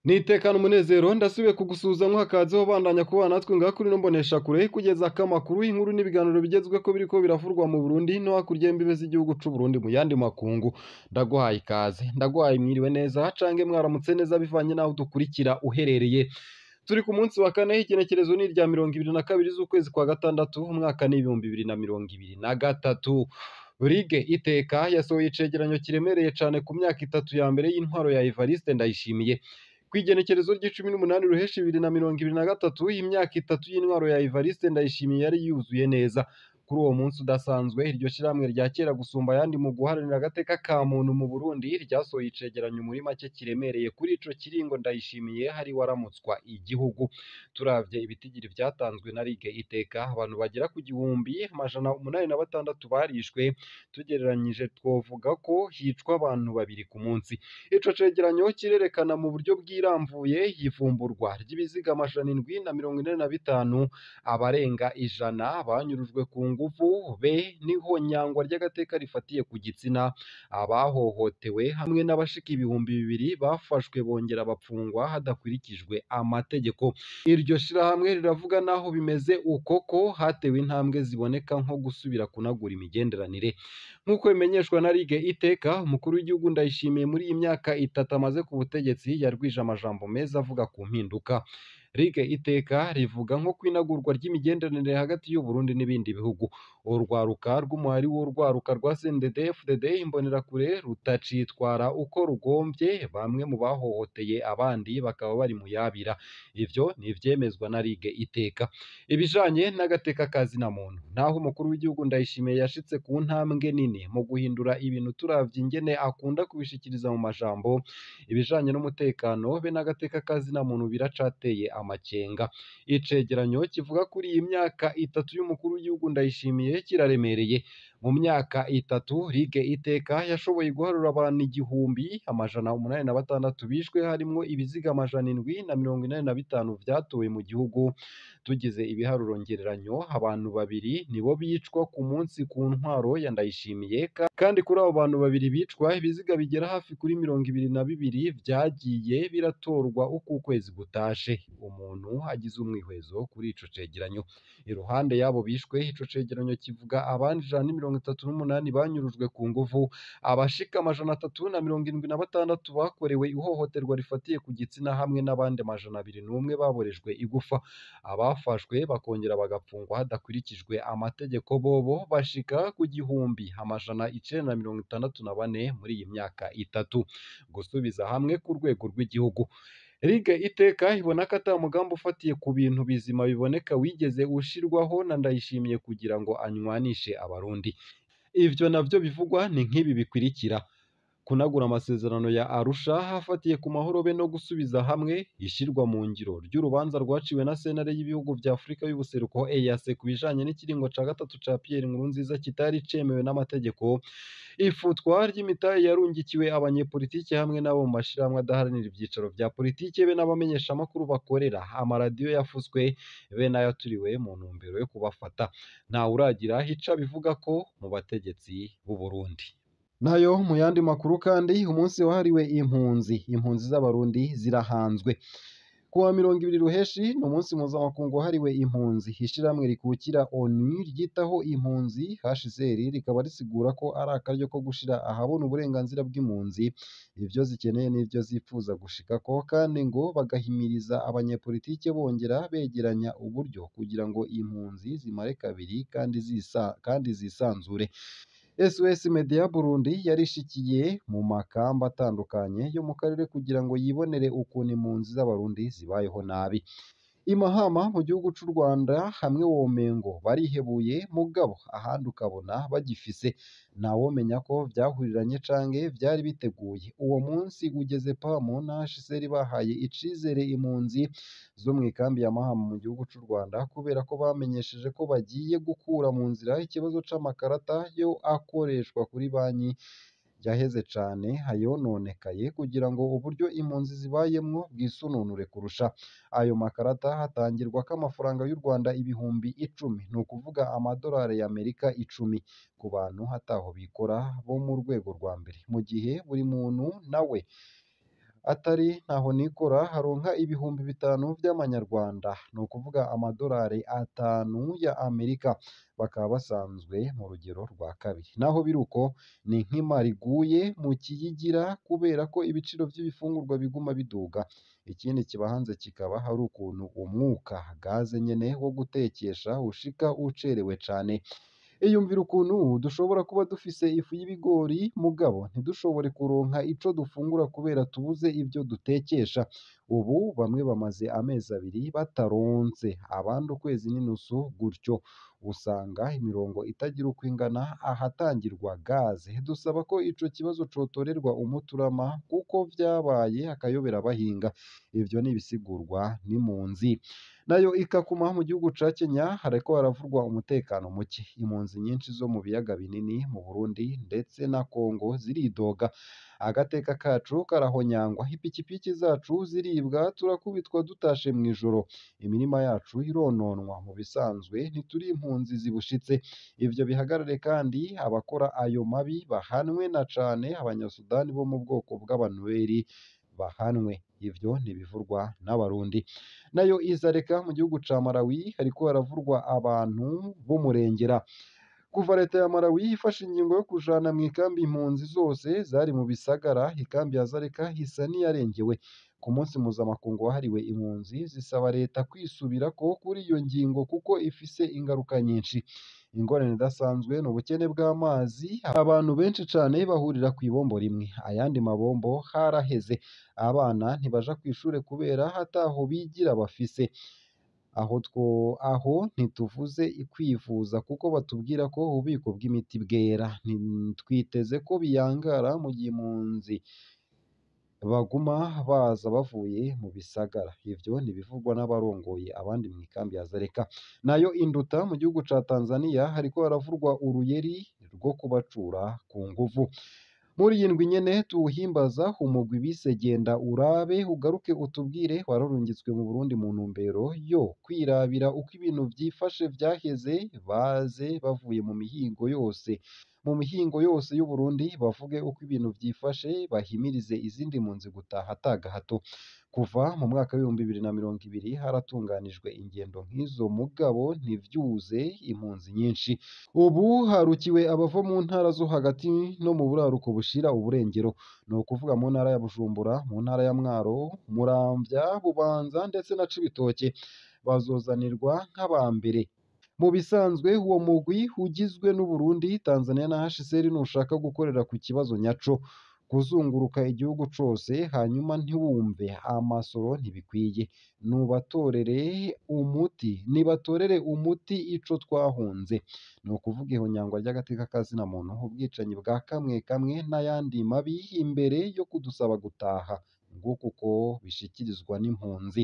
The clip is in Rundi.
Nitekana umunezero ndasubiye kugusuhuza nkuhakazeho bandanya kubana natwe ngaha kuri ino mboneshakure kugeza ko amakuru y'inkuru n'ibiganiro bigezweho biriko biravurwa mu Burundi no hakurya y'imbibe z'igihugu c'u Burundi mu yandi makungu. Ndaguhaye ikaze, ndaguhaye mwiriwe neza canke mwaramutse neza bivanye n'aho dukurikira uherereye. Turi ku munsi wa kane, igenekerezo ni irya 22 z'ukwezi kwa gatandatu, umwaka ni 2023. Ligue Iteka yasohoye icegeranyo kiremereye cane ku myaka itatu ya mbere y'intwaro ya Evariste Ndayishimiye. Kw'igenekerezo ry'icumi n'umunani Ruheshi 2023, imyaka itatu y'intwaro ya Evariste Ndayishimiye yari yuzuye neza. Kuri uwo munsi udasanzwe, iryo shirahamwe rya kera gusumba ayandi mu guharanira agateka ka muntu mu Burundi ryasohoye icegeranyo muri make kiremereye kuri ico kiringo Ndayishimiye hari waramutswa igihugu. Turavye ibitigiri vyatanzwe na Ligue Iteka, abantu bagera ku 1806 barishwe, tugereranyije twovuga ko hicwa abantu babiri ku munsi. Ico cegeranyo kirerekana mu buryo bwiramvuye ivumburwa ry'ibiziga 745, abarenga 100 banyurujwe ku nguvu be n'ihonyangwa ry'agateka rifatiye ku gitsina, abahohotewe hamwe n'abashika 2000 bafashwe bongera bapfungwa hadakurikijwe amategeko. Iryo shirahamwe riravuga naho bimeze uko ko hatewe intambwe ziboneka nko gusubira kunagura imigenderanire. Nk'uko bimenyeshwa na Ligue Iteka, umukuru w'igihugu Ndayishimiye muri iyi myaka itatu amaze ku butegetsi yarwije amajambo meza avuga ku mpinduka. Ligue Iteka rivuga nko kwinagurwa ry'imigenderanire hagati y'u Burundi n'ibindi bihugu. Urwaruka rw'umuhari w'urwaruka rwa CNDD-FDD Imbonerakure rutacitwara uko rugomvye, bamwe mu bahohoteye abandi bakaba bari mu yabira. Ivyo ni ivyemezwa na Ligue Iteka. Ibijanye n'agateka ka zina muntu, naho umukuru w'igihugu Ndayishimiye yashitse ku ntambwe nini mu guhindura ibintu turavye ingene akunda kubishikiriza mu majambo, ibijanye n'umutekano be n'agateka ka zina muntu biracateye amakenga. Icegeranyo kivuga kuri iyi myaka itatu y'umukuru w'igihugu Ndayishimiye kiraremereye. Mu myaka itatu Ligue Iteka yashoboye guharura abantu 1806 bishwe, harimwo ibiziga 785 vyatowe mu gihugu. Tugize ibiharuro ngereranyo, abantu babiri nibo bicwa ku munsi ku ntwaro ya Ndayishimiye, kandi kuri abo bantu babiri bicwa, ibiziga bigera hafi kuri 22 vyagiye biratorwa uko ukwezi gutashe. Umuntu agize umwihwezo kuri ico cegeranyo. Iruhande y'abo bishwe, ico cegeranyo kivuga abandi 138 banyurujwe ku nguvu, abashika 376 bakorewe ihohoterwa rifatiye ku gitsina hamwe n'abandi 201 baborejwe igufa. Abafashwe bakongera bagapfungwa hadakurikijwe amategeko bobo bashika ku 1964 muri iyi myaka itatu. Gusubiza hamwe ku rwego rw'igihugu. Ligue Iteka ibona ko ata mugambi ufatiye ku bintu bizima biboneka wigeze ushirwaho na Ndayishimiye kugira ngo anywanishe Abarundi. Ivyo navyo bivugwa ni nk'ibi bikurikira: kunagura amasezerano ya Arusha afatiye ku mahoro be no gusubiza hamwe, ishirwa mu ngiro ry'urubanza rwaciwe na sentare y'ibihugu vya Afurika y'ubuseruko EAC ku bijanye n'ikiringo ca gatatu ca Pierre Nkurunziza kitari cemewe n'amategeko, ifutwa ry'imitahe yarungikiwe abanyepolitike hamwe n'abo mu mashirahamwe adaharanira ivyicaro vya politike be n'abamenyeshamakuru bakorera amaradiyo yafuswe be n'ayaturiwe mu ntumbero yo kubafata. Ntawuragira ico abivugako mu bategetsi b'u Burundi. Nayo mu yandi makuru kandi, umunsi wahariwe impunzi, impunzi z'Abarundi zirahanzwe. Kuwa 20 Ruheshi ni umunsi mpuzamakungu wahariwe impunzi. Ishirahamwe rikukira ONU ryitaho impunzi HCR rikaba risigura ko ari akaryo ko gushira ahabona uburenganzira bw'impunzi, ivyo zikeneye n'ivyo zipfuza gushikako, kandi ngo bagahimiriza abanyepolitike bongera begeranya uburyo kugira ngo impunzi zimare kabiri kandi zisanzure. SOS Media Burundi yarishikiye mu makamba atandukanye yo mu karere kugira ngo yibonere ukuntu impunzi z'Abarundi zibayeho nabi. I Mahama mu gihugu c'u Rwanda hamwe womengo barihebuye, mugabo ahandi ukabona bagifise. Ntawomenya ko vyahuriranye canke vyari biteguye. Uwo munsi ugeze PAM na HCR bahaye icizere impunzi zo mw'ikambi ya Mahama mu gihugu c'u Rwanda kubera ko bamenyesheje ko bagiye gukura mu nzira ikibazo c'amakarata yo akoreshwa kuri banki yaheze cane ayononekaye kugira ngo uburyo impunzi zibayemwo bwisununure kurusha. Ayo makarata hatangirwako amafaranga y'u Rwanda 10,000, ni ukuvuga amadolari y'Amerika 10 ku bantu ataho bikora bo mu rwego rwa mbere, mu gihe buri muntu nawe Atari ntaho nikora haronka 5,000 vy'amanyarwanda, ni ukuvuga amadolari 5 ya Amerika, bakaba basanzwe mu rugero rwa kabiri. Naho biruko ni nk'imari iguye mu kiyigira kubera ko ibiciro vy'ibifungurwa biguma biduga. Ikindi kibahanze kikaba hari ukuntu umwuka gaze nyene wo gutekesha ushika ucerewe cane. Iyumvira ukuntu dushobora kuba dufise ifu y'ibigori mugabo ntidushobore kuronka ico dufungura kubera tubuze ivyo dutekesha. Ubu bamwe bamaze amezi 2 bataronse, abandi ukwezi n'inusu gutyo. Usanga imirongo itagira uko ingana ahatangirwa gaze. Dusaba ko ico kibazo cotorerwa umuti urama kuko vyabaye akayobera bahinga. Ivyo ni ibisigurwa n'impunzi. Nayo ikakuma mu gihugu ca Kenya hariko haravurwa umutekano muke. Impunzi nyinshi zo mu biyaga binini mu Burundi ndetse na Kongo ziridoga. Agateka kacu karahonyangwa, ipikipiki zacu ziribwa, turakubitwa dutashe mw'ijoro, imirima yacu irononwa. Mu bisanzwe ntituri impunzi zibushitse. Ivyo bihagarare kandi abakora ayo mabi bahanwe na cane abanyasudani bo mu bwoko bw'abanuweri bahanwe. Ivyo ntibivurwa n'abarundi. Nayo izareka mu gihugu ca Malawi hariko haravurwa abantu b'umurengera. Kuva leta ya Malawi ifashe ingingo yo kujana mw'ikambi impunzi zose zari mu bisagara, ikambi ya Zareka isa n'iyarengewe. Ku munsi mpuzamakungu wahariwe impunzi, zisaba leta kwisubirako kuri iyo ngingo kuko ifise ingaruka nyinshi. Ingorane idasanzwe ni ubukene bw'amazi, abantu benshi cane bahurira kw'ibombo rimwe, ayandi mabombo haraheze. Abana ntibaja kw'ishure kubera ataho bigira bafise. Aho ntituvuze kwivuza kuko batubwira ko ububiko bw'imiti bwera. Twiteze ko biyangara mu gihe impunzi baguma baza bavuye mu bisagara. Ivyo ntibivugwa n'abarongoye abandi mw'ikambi ya Zareka. Nayo induta mu gihugu ca Tanzania hariko haravurwa uruyeri rwo kubacura ku nguvu. Muri iyi ndwi nyene tuwuhimbaza umugwi bise Genda urabe ugaruke utubwire wararungitswe mu Burundi mu ntumbero yo kwirabira uko ibintu vyifashe vyaheze, baze bavuye mu mihingo yose y'Uburundi bavuge uko ibintu vyifashe, bahimirize izindi mpunzi gutaha atagahato. Kuva mu mwaka w'2020 haratunganijwe ingendo nk'izo mugabo ntivyuze impunzi nyinshi. Ubu harukiwe abava mu ntara zo hagati no mu buraruko bushira uburengero, ni ukuvuga mu ntara ya Bujumbura, mu ntara ya Mwaro, Muramvya, Bubanza ndetse na Cibitoke. Bazozanirwa nk'abambere. Mu bisanzwe uwo mugwi ugizwe n'Uburundi, Tanzania na HCR nushaka gukorera ku kibazo nyaco. Kuzunguruka igihugu cose hanyuma ntiwumve amasoro ntibikwiye. Nibatorere umuti ico twahunze. Ni ukuvuga ihonyangwa ry'agateka ka zina muntu, ubwicanyi bwa kamwe kamwe n'ayandi mabi imbere yo kudusaba gutaha. Nguko uko bishikirizwa n'impunzi.